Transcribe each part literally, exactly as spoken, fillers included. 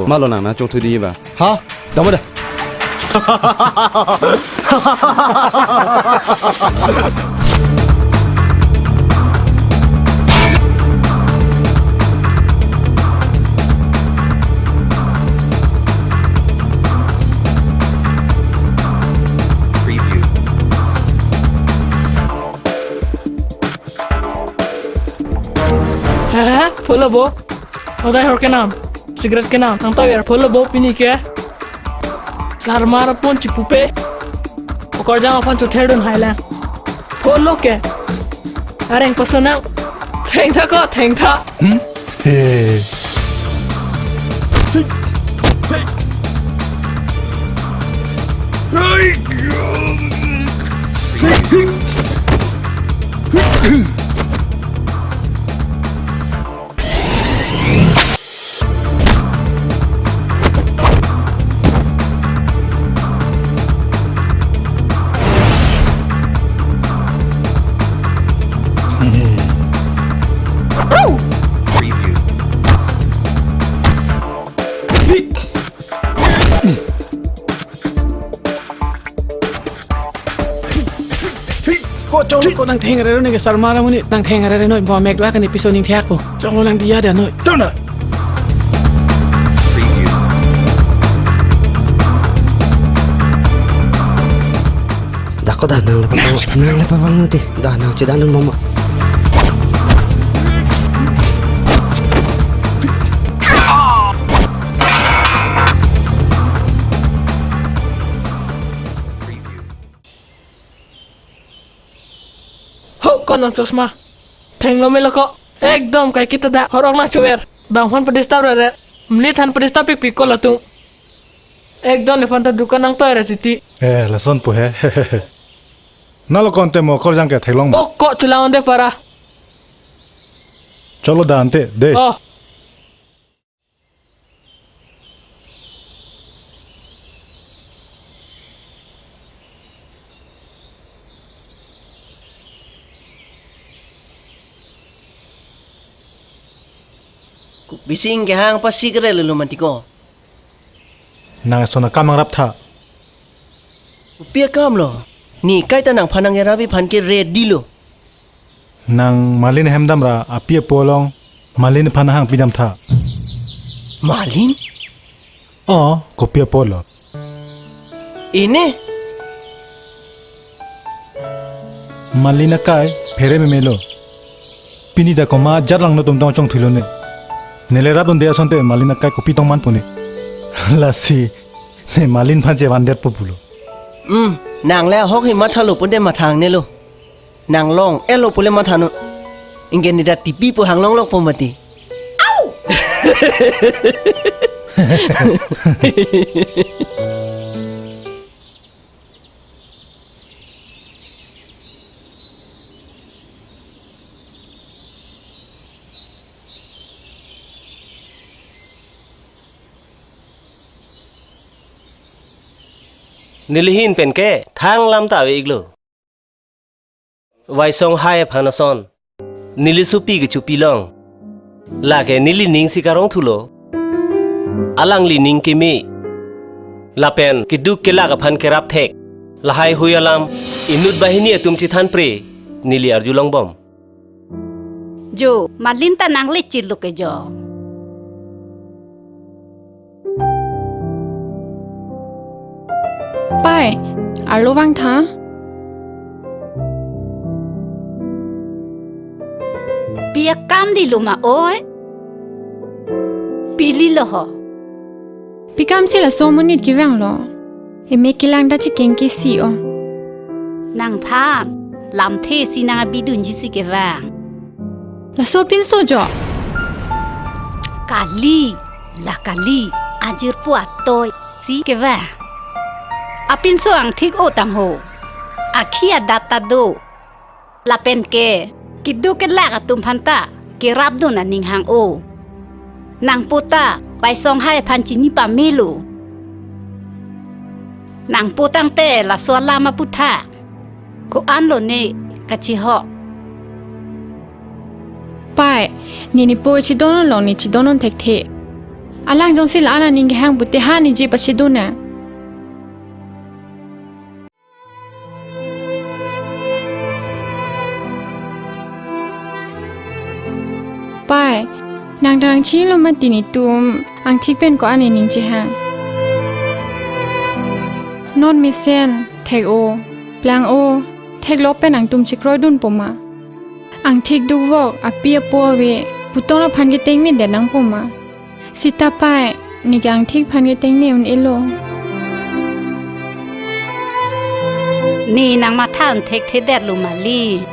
Malo nang nangchongthu diji ba. Ha? Damo da. Preview. He, he, he, pho lo bo. Hodai hor kenam, cigarette kenam, nangta ver pho lo bo pini ke. Sarmar apun chipupe. Okorjang aphan chotherdun hai lang. Pho lo ke. Areng kosonang. Thengtha ko, thengtha. Hmm? He. Ko chong ko nangtheng arere noi ke sarmar amonit nangtheng arere noi bo mek dua kan episode ning thek ko. Chong lo nang diya da noi. Chong na. Dak ko da nang lepa pang nang lepa pang mati. Da nang chedan nang mama. Ho, ko nang chosma. Thenglo me lo ko. Ekdom kai kita da. Horok nang chover. Dang phan pedista rere. Mlit han pedista pikpik ko latum. Ekdom le phan ta dukan nangtoi ra titi. Eh, lason pu he. Nalo konte mo okorjang ke theklong mo. Oh, ko chulang onde para. Cholo da ante, de. Oh. Bising kehang pasi kere lulu mantiko. Nang sona kam mangrap tha. Kopi akam lo. Ne kaita nangphan nang-era bi phan ke ready lo. Nang Malin ahem damra api apo along Malin aphan hangpi dam tha. Malin? Oh, kopi apo lo. Ini? Malin akai phere meme lo. Pini ta komat jat lang no tum tong chongthu lo ne. Neli rat unde asonte Malin akai kopi tongman pu ne. Lasi ne Malin aphan chevandet po pulo. Hmm, nang le ahok hi matha lo punte matha nangne lo. Nang long-etlo pule matha non. Ingke ne ta tipi pu hanglong lok po mati. Au! Neli hin pen ke thang lam ta ave iklo. Waisong hai aphan ason neli sopi kechopi long. Lake neli ning si karong thulo. Alangli ning keme. Lapen keduk kelak aphan kerap thek. Lahai hui alam inut banghini atum chethan pre neli arjulong bom. Jo, Malin ta nangle chirlo ke jo. Pai, arlo vangtha. Pi akam dilo ma oi? Pili lo ho. Pi kam si laso amonit kevang lo. Emek kelang ta chikeng ke si o. Nangphan lamthe si nang abidunji si kevang. Laso apinso jo. Kali, la kali, ajirpo atoi si kevang. Apinso angthik o tangho. Akhi adat ta do. Lapen ke, keduk kelak atum aphan ta kerapdun aning hang o. Nangpo ta Waisong hai aphan chini pamelo. Nangpo tangte laso alam aputhak ko-an lo ne kachihok. Pai, ne nepo chidon long ne chidon thekthe. Alang jongsi la-an aning kehang pute ha niji pachedun na. Pai, nang ta nangchinilo mati netum angthik pen ko-an aning chehang. Non mesen, thek-o, plang-o, theklong pen nangtum chekroidunpo ma? Angthik dukvok, api apo ave, putong aphan ke tengme det nangpo ma? Sita pai, ne ke angthik aphan ke tengne un-elo. Ne nangmatha un thekthe detlo mali.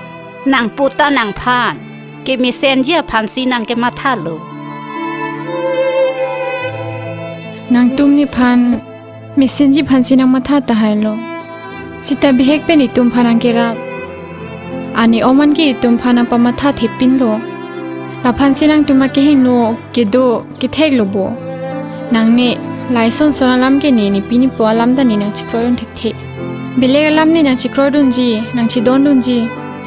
Nang puta nangphan. Kemesenji aphansi nang kemathalo. Nangtum nephan mesenji aphansi nangmatha tahai lo. Sita bihek pen itum aphan nangkerap. Ani oman ke itum aphan nangpamatha thepinlo. Laphansi nangtum akehingno kedo ketheklo bo. Nang ne lason son alam ke ne nepi nepo alam ta ne nangchekroidun thekthe. Belek alam ne nangchekroidunji, nangchedondunji.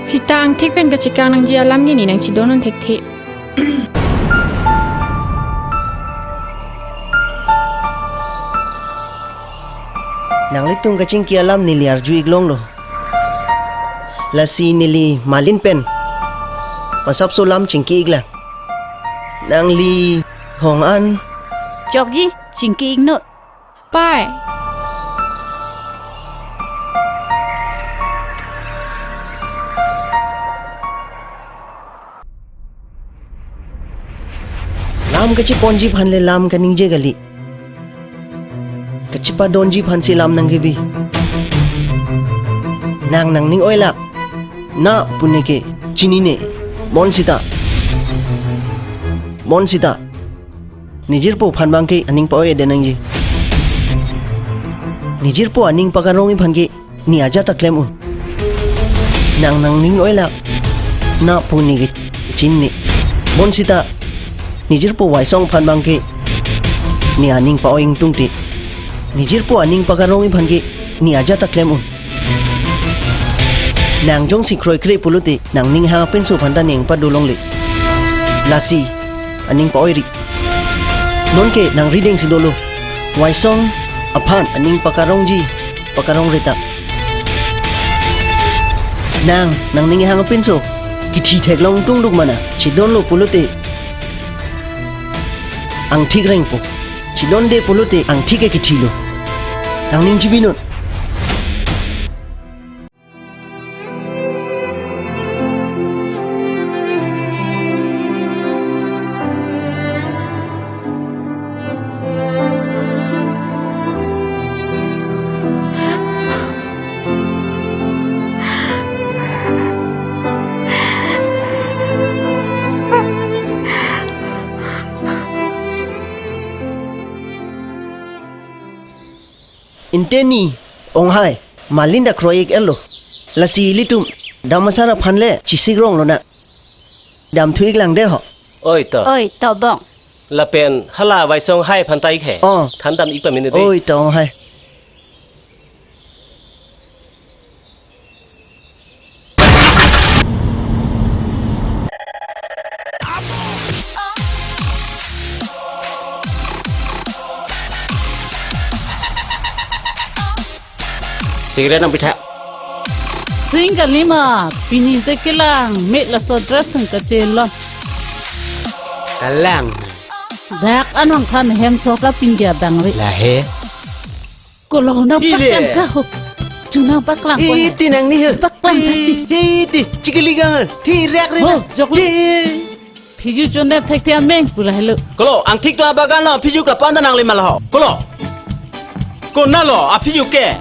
Sita angthik pen kachekang nangji alam ke ne nangchedondun thekthe. Nanglitum kachingki alam neli arju-ik longlo. Lasi neli Malin pen pasapso alam chingki-iklang. Nangli hong an. Chokji, chingki-iknon. Pai. Lam kacheponji aphan le lam kaningje kali. Kachepadonji aphansi lam nangkebi. Nang nangning oilak. Na pu ne ke chinine. Bonsita. Bonsita. Nejirpo aphan abang ke aning pa-oi-edet nangji. Nejirpo aning pakarongji aphan ke ne ajat ta klem un. Nang nangning oilak. Na pu ne ke chinine. Bonsita. Nejirpo Waisong aphan abang ke ne aning pa-oi ingtungte. Nejirpo aning pakarongji aphan ke ne ajat ta klem un. Nang jongsi kroikre pulote nangning hang apinso aphan ta ne ingpado longle. Lasi aning pa-oiri. Non ke nang rideng si dolo. Waisong aphan aning pakarongji, pakarongre ta. Nang nangning hang apinso kithi theklong tungduk mana, chedonlo pulote angthik rengpo. Chedonde pulote angthik ke kithilo. Nangning chibinon. Inte ne onghai, Malin ta kroi-ik-etlo. Lasi ilitum Damasar aphan le chesik ronglo na. Damthu-iklang de ho. Oi to. Oi to bong. Lapen hala Waisong hai aphan ta-ik he. Oh. Than dam-ik pamene de. Oi to onghai. Cigarette nangpitha. Sing kalima, pini te kelang, me laso dress thang kachelon. Kalang. Dak anong than hem so kapingja dang ri. Lahe. Kolo na. Ile. Paklang ka ho. Chuna paklang ko. Iti nangni he. Paklang ka ti. Iti, chikili gang. Thi rek re. Ho, na. Jokli. Thi. Phiju chondet thekthe ameng pu lahelo. Kolo, angthik to abagan lo, phiju klapan ta nangli ma laho. Kolo. Konatlo, aphiju ke.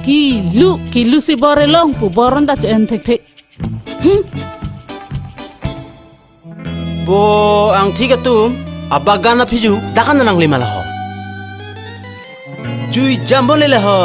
Kilu, kilu si bor-e long pu bor-an ta cho-en thekthe. Hmm. Bo angthik atum, abagan aphiju, dak an nangli ma laho. Chui jambon le laho.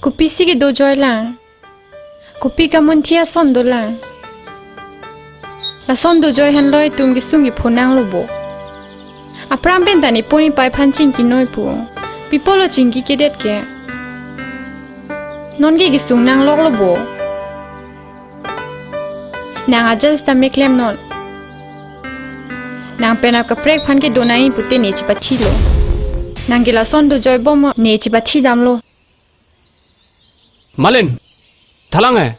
Kopisi kedojoilang? Kopi kamunthi ason dolang? Lason dojoi henlo itum kesung kepho nanglo bo. Aphrang pen ta nepei nepei aphan chingki noi pu. Pi apotlo chingki kedet ke? Non ke kesung nangloklo bo. Nang ajat sita meklem non. Nang penap kaprek aphan kedo nangji pute ne chepathilo. Nang ke lason dojoi bom ne chepathi damlo. Malin, thalang eh.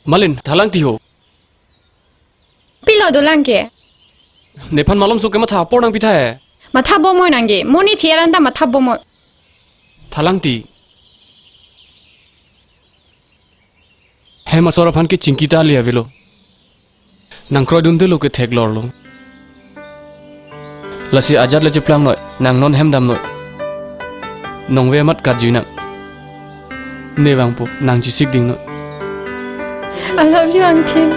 Malin, thalang ti ho. Pilo dolang ke? Nephan malomso kematha apor nangpitha eh. Matha bomnoi nang ke. Monit thi aran ta matha bomnoi. Thalang ti. Hem asor aphan ke chingki ta le avelo. Nang kroidunde lo ke theklorlo. Lasi ajat le cheplangnoi, nang non hem damnoi. Nongve amat katjui nang. Ne vangpo, nang chesik dingnoi. I love you, Angthin.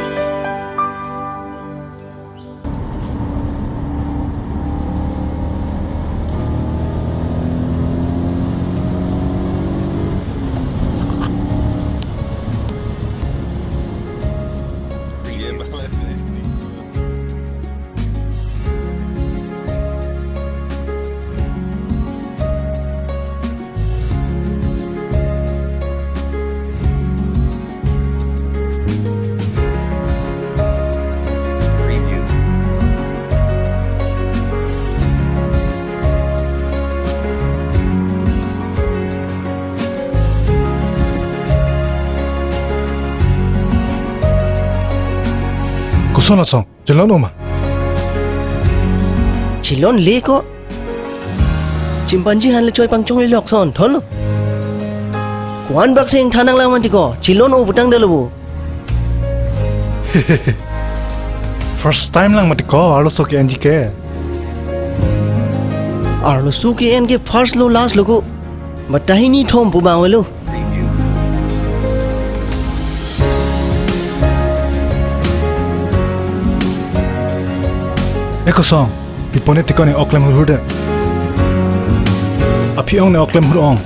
Koson asong, chelon oma? Chelonle ko. Chimpanzee aphan le choi pangchongle lok son, thon lo. Ko-an bak sing thanang lang mati ko, chelon o putangdetlo bo. First time lang mati ko, arloso ke-enji ke. Arloso ke-en ke first lo last lo ko. Bata hini thom pu bang avelo. E kosong, pi apot ne tikon ne ok klem hurhur det. Aphi ong ne ok klem hur ong.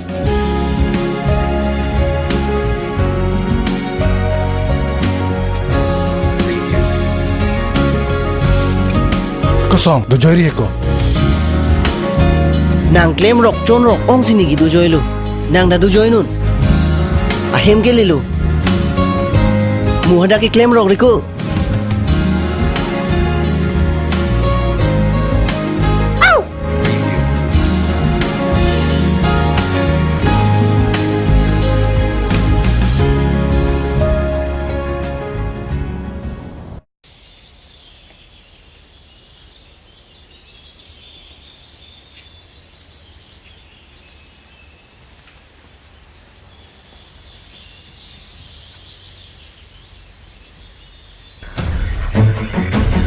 Kosong, dojoi ri he ko. Nang klemrok chonrok ong si ne kedojoilo. Nang ta dojoi non. Ahem ke lelo. Mo hadak keklemrok ri ko.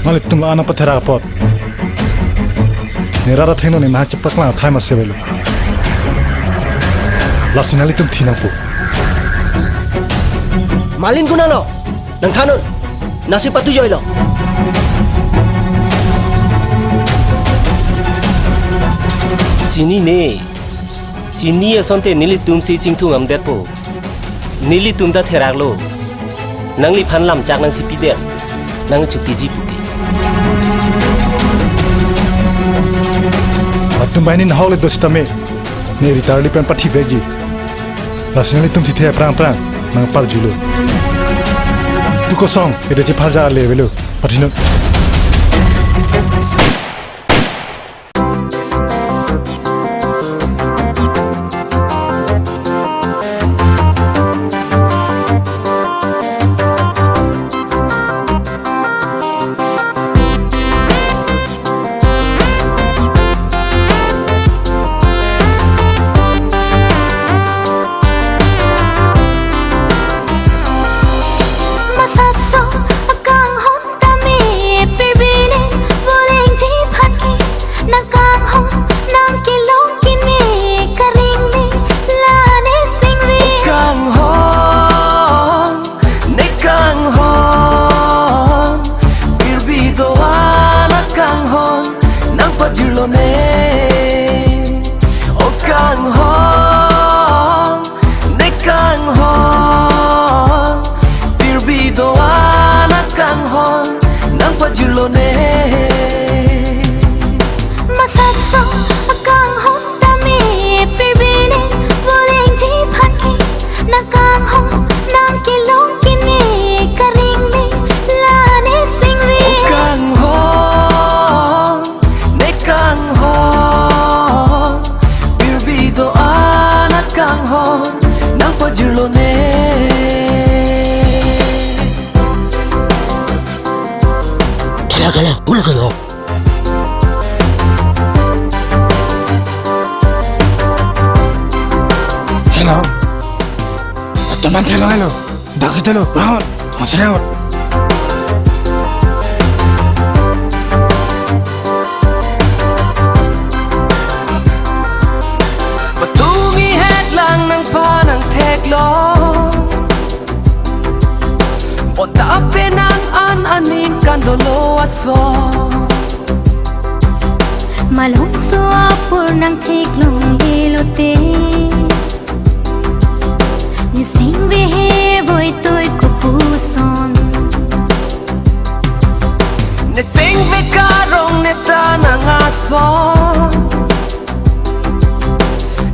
Nanglitum la-an nangpatherak apot, ne rat athengno ne nangchepaklang athai masi avelo. Lasi nanglitum thi nangpo. Malin konatlo? Nang than non. Nasi patujoilo. Chinine. Chini asonte nelitum si chingthum amdetpo. Nelitum ta theraklo. Nangliphan lamchak nangchipidet. Nang chupiji puke. Latum banghini nahok le do sitame, ne ritarli pen pathivekji. Lasi nanglitum thithe aphrang aphrang nangparjulo. Tu kosong, ede chepharja ale avelo. Pathinot. Masapso akanghon tame Akala, pula kayo. Hello. Teman hello, hello. Dak itu lo. Bangun. Masih lewat. Patumi het lang nangphan nangthek lo. Bonta penang an aning kan dolo ason. Malomso apor nangtheklong delo te. Nesing vehe voitoi kopuson. Nesing ve karong neta nang ason.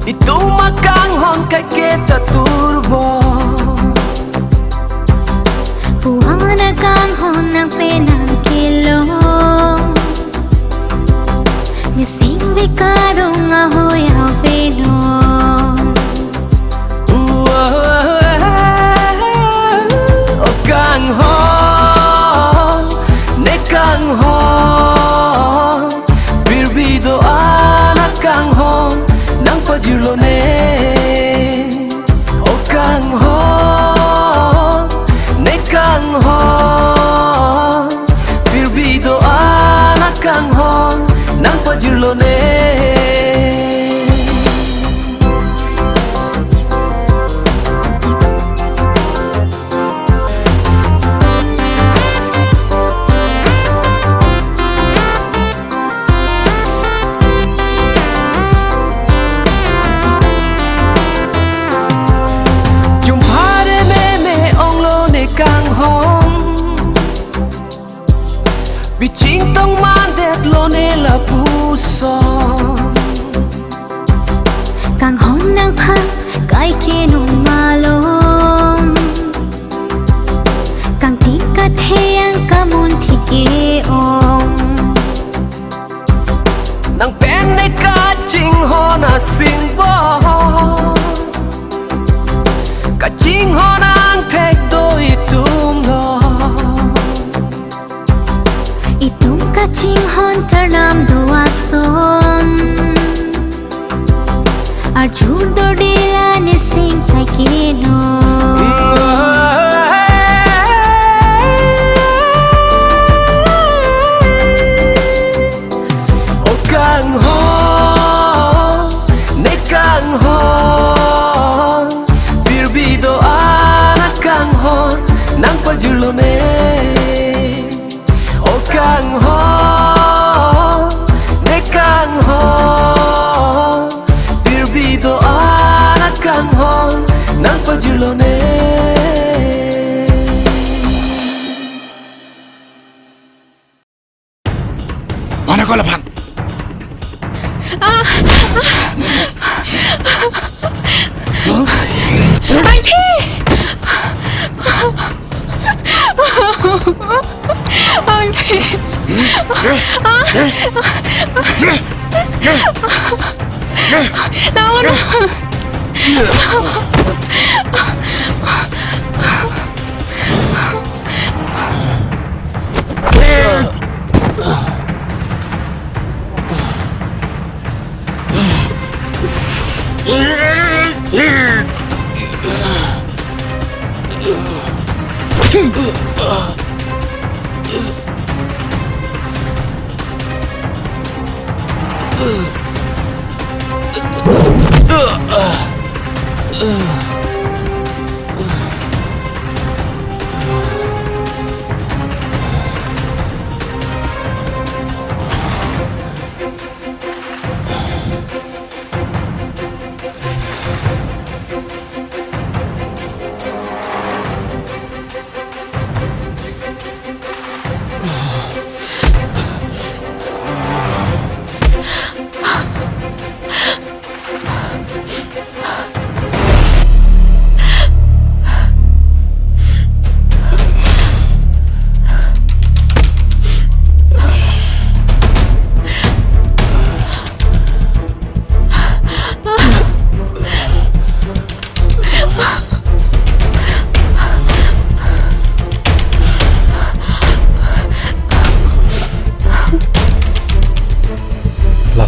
Itum akanghon kaike ta turbo. Puan akanghon nangpen nangkelong. Nesing ve karong ahoi avenon. O kanghon, ne kanghon, pirbi do-an akanghon nangpajirlo ne. O kanghon, ne kanghon, pirbi do-an akanghon nangpajirlo ne. Jumphare meme onglo ne kanghon. Biching tong mandet lo ne lapuson. Kanghon nangphan kaike nung malom. Kangting kathe yang kamun thike ong. Nangpen ne kachinghon asingbo. Kachinghon angthek do itum lo. Itum kachinghon tarnam do ason. Arjur dordela nesing kaike no. O kanghon, ne kanghon, pirbi do-an akanghon nangpajirlo ne. O kanghon, ne kanghon, pirbi do-an akanghon nangpajirlo ne. Mana ko laphan? Ah! Angki! Angki! Ah! Nang lo.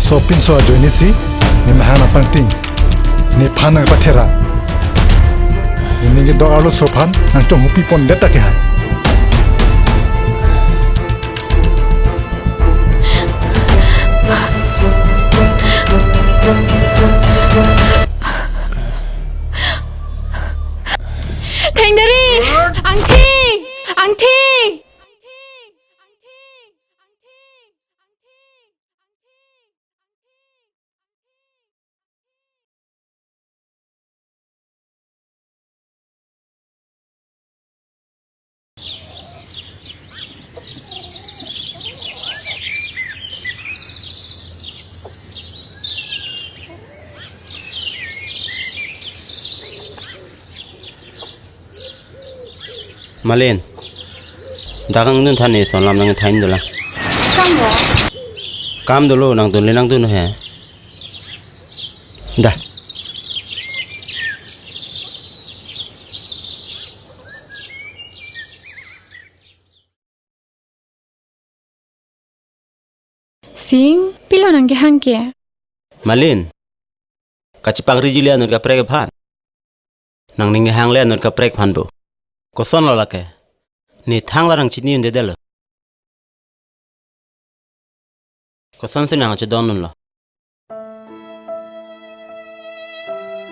Sopinso ajoinesi ne mahang nangpangting. Nephan nangpathera. Nening kedok arloso aphan nangchonghupi pondet ta kehai. Thengdari! Angthi! Angthi! Malin. Dak angdun than ne son lam nangthan dolang. Kam lo? Kam dolo, nangdun le nangdun he. Da. Sing, pilo nangkehang ke? Malin, kachepangriji le anut kaprek aphan. Nangning kehang le anut kaprek aphan bo. Kosonlo lake? Ne thangta nangchini un-edetlo. Kosonsi nang chedondunlo?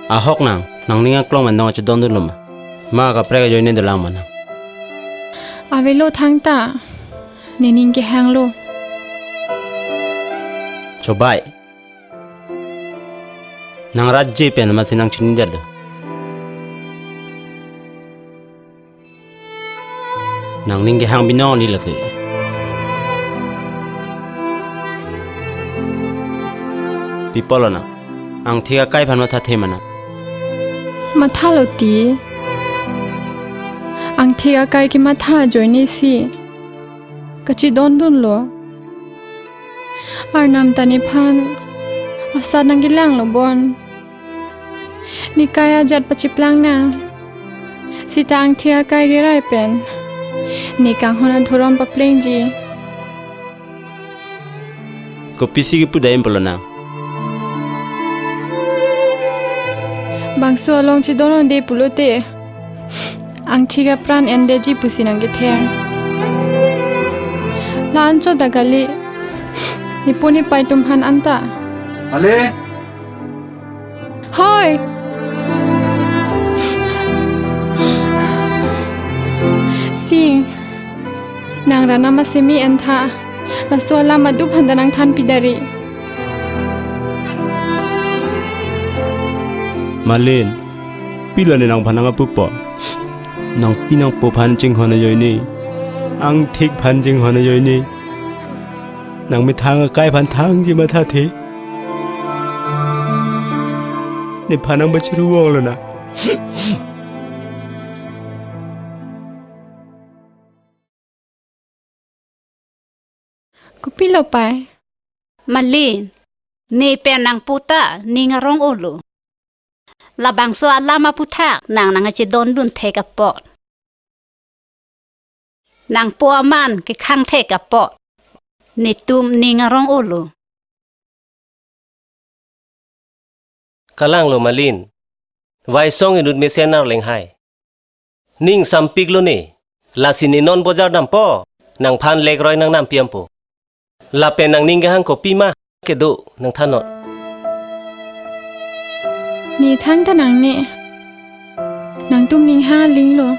Ahok nang, nangning aklong pen dong chedondunlo ma? Ma kaprek ajoine dolang ma nang? Avelo thangta, nening kehanglo. Chobai. Nang rat je pen amatsi nangchinidetlo? Nangning kehang binong ni lake. Pi apotlo nang? Angthik akai aphan mathathe ma nang? Mathalo ti. Angthik akai kematha ajoinesi kachedondunlo. Arnam ta nephan asat nangkelanglo bon. Ne kai ajat pachiplang nang. Sita angthik akai kerai pen ne kanghon adhorom paplengji. Kopisi kipudam pulo nang? Bangso along chedon-onde pulote angthik apran endetji pusi nangkether. La-an chot ta kali, nepo nepei atum aphan anta. Ale? Hoi. Sing, nang ranam asemi entha, laso alam adu aphanta nangthanpi dari. Malin, pilo ne nangphan nangpu apot? Nangpi nangpo aphan chinghon ajoine, angthik aphan chinghon ajoine, nangmethang akai aphan thangji mathathe. Nephan nangpachiru vonglo na? Kopilo pai? Malin, ne pen nangpo ta ning arong-olo. Labangso alam aputhak nang nangchedondun thek apot, nangpo aman kekhang thek apot, netum ning arong-olo. Kalanglo Malin. Vaisong inut mesen arleng hai. Ning sampiklo ne. Lasi ne non bojar dampo, nangphan lekroi nangnampi ampo. Lapen nangning kehang kopima kedo nangthannon? Ne thangta nangne. Nangtum ning ha linglo.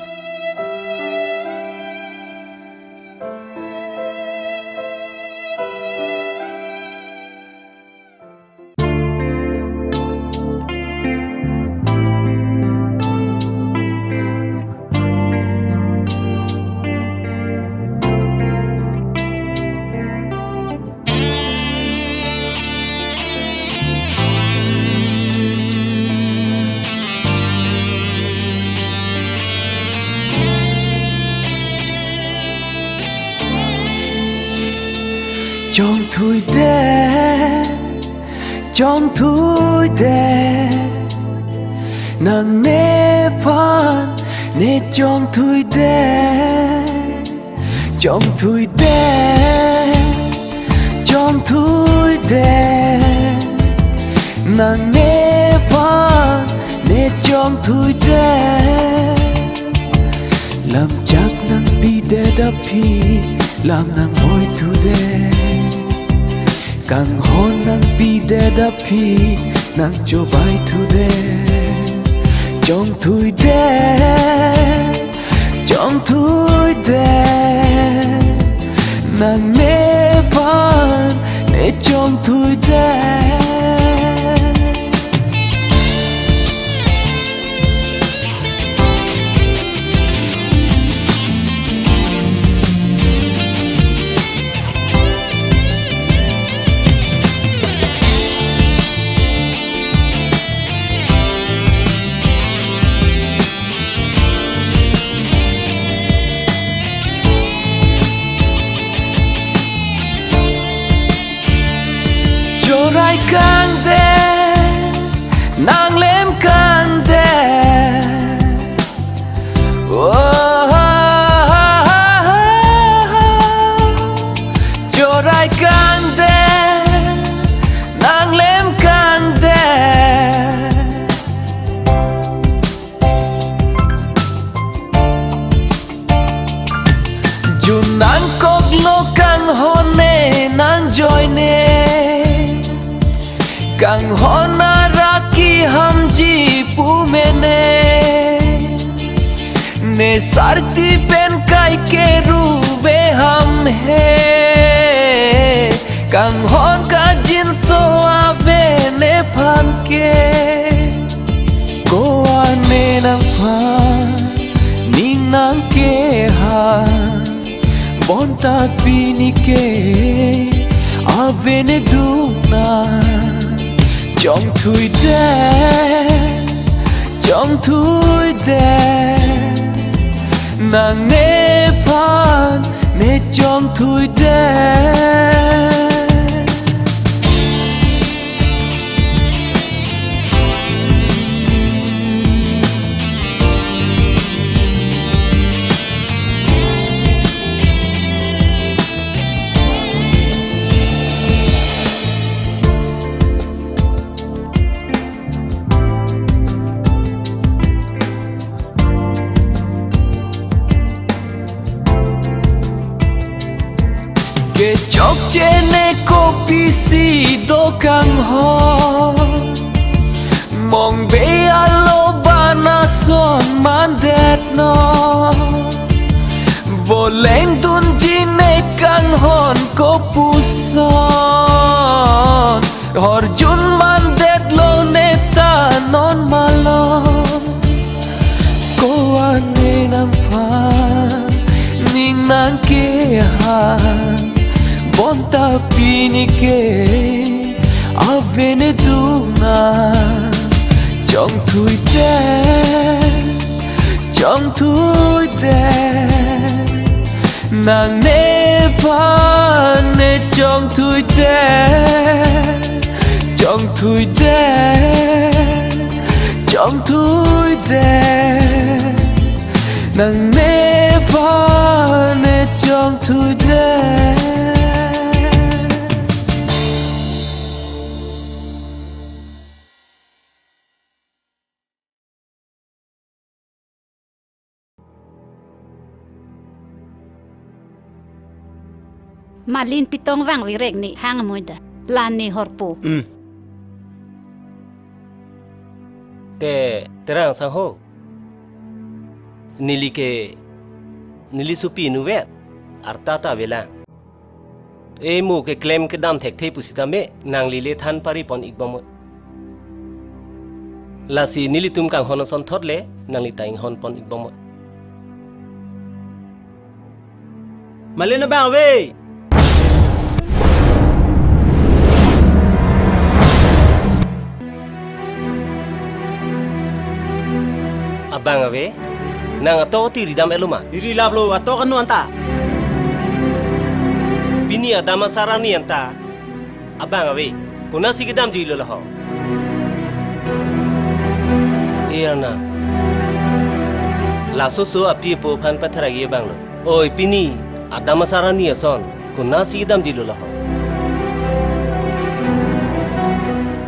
Chongthui det, chongthui det, nangne aphan ne chongthui det, chongthui det, chongthui det. Nang nephan ne chongthuidet, lam chak nangpidet aphi, lam nangvoithudet. Kanghon nangpidet aphi, nangchobaithudet. Chongthuidet, chongthuidet, nang nephan ne chongthuidet. Chorai kangdet, nanglem kangdet. Oh, chorai kangdet, nanglem kangdet. Jun nangkoklo kanghon ne nangjoine. Kanghon arak kehamji pu mene. Ne sarti pen kai keru ve ham he. Kanghon kajinso ave nephan ke. Ko-an ne nangphan ning nangkeha. Bonta pini ke ave ne duna. Chongthuidet, chongthuidet, nang nephan ne chongthuidet. Kechokche ne kopisi do kanghon. Mongve alo bana son mandetnon. Voleng dunji ne kanghon kopuson. Horjun mandetlo neta non malom. Ko-an ne nangphan ning nangkeha. Bonta pini ke ave ne duna. Chongthuidet, chongthuidet, nang nephan ne chongthuidet. Chongthuidet, chongthuidet, nang nephan ne chongthuidet. Malin pitong vangvirek ne hang amoida. La ne horpo. Hmm. Te, Terang sangho. Neli ke, neli sopi inutvet. Arta ta avelang. E mo keklem kedam thekthe pusitame, nangli le than pari pon-ik bomnoi. Lasi nelitum kanghon asonthot le, nangli ta inghon pon-ik bomnoi. Malin abang ave! Abang ave, nang atok ti ridam-etlo ma? Iri laplo atok anu anta. Pini adam asar arni anta. Abang ave, konatsi kedamjilo laho? E arna. Laso oso api apo aphan patharagi abang lo. Oi pini, adam asar arni ason, konatsi kedamjilo laho?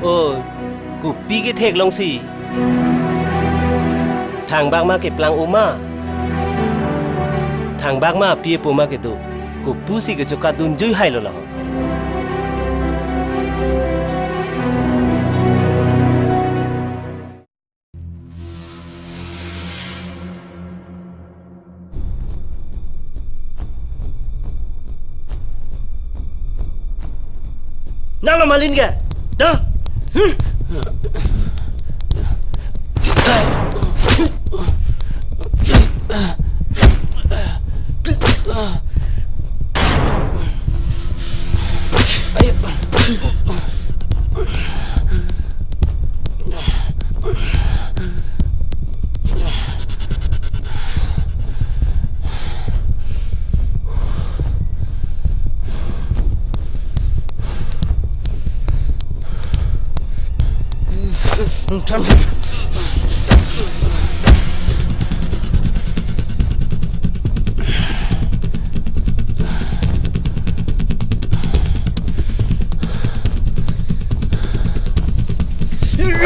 Oi, Kopi kethek longsi? Thangbak ma keplang oma? Thangbak ma api apo ma kedo? Kopusi kechokadunjui hailo laho? Nanglo Malin ke? Dah.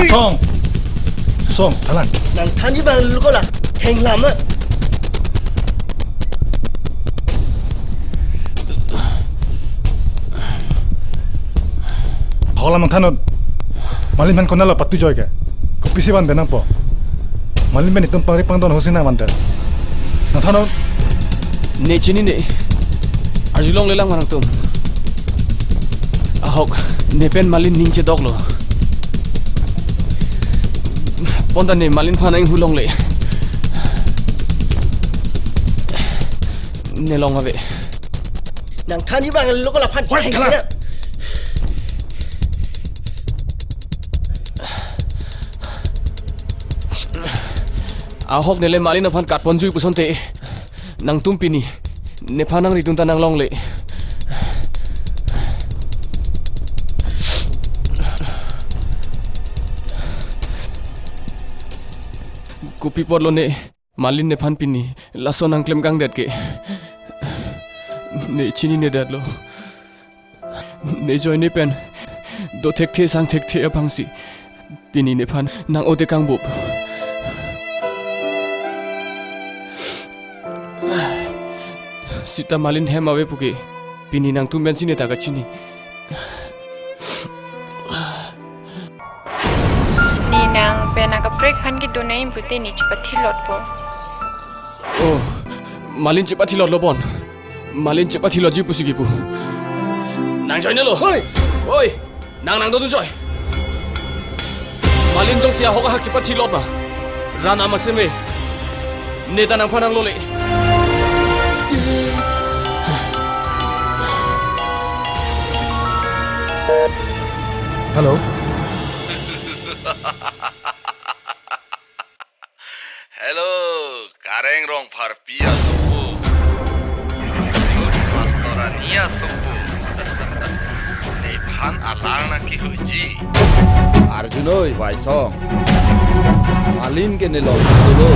Song. Song, thalang. Nangthanji abang lo ko la. Thenglam ma. Holam nangthannon. Malin aphan konatlo patu joi ke? Kopisi vande nangpo? Malin pen itum pangri pangdon hosi nang vande. Nangthannon. Ne chinine. Arjulongle lang ma nangtum. Ahok, ne pen Malin ning chedoklo. Bonta ne Malin aphan nang hulongle. Ne long ave. Nangthanji abang lo ko la aphan. Hoi, thengsi kala. Na. Ahok nele Malin aphan katponjui pusonte. Nangtum pini nephan nangridun ta nanglongle. Kopi apotlo ne Malin nephan pini laso nangklem kangdet ke? Ne chininedetlo. Ne ajoine pen do thekthe sang thekthe aphansi pini nephan nang-o te kangbup. Sita Malin hem ave puke pini nangtum pensi ne ta kachini. Ne nang pen akaprek aphan kedun aim pute ne chepathilotpo. Oh, Malin chepathilotlo bon. Malin chepathilotji pusi kipu. Nang joinelo. Hoi! Oi! Nang nangdodun joi. Malin jongsi ahok ahak chepathilot ma, ran amaseme ne ta nangphan nanglole. Hello. Hello, Kareng Rongpharpi asopo. Good master ani asopo. Nephan alang nangkehuji. Arjun oi, Waisong. Malin ke nelong dolo.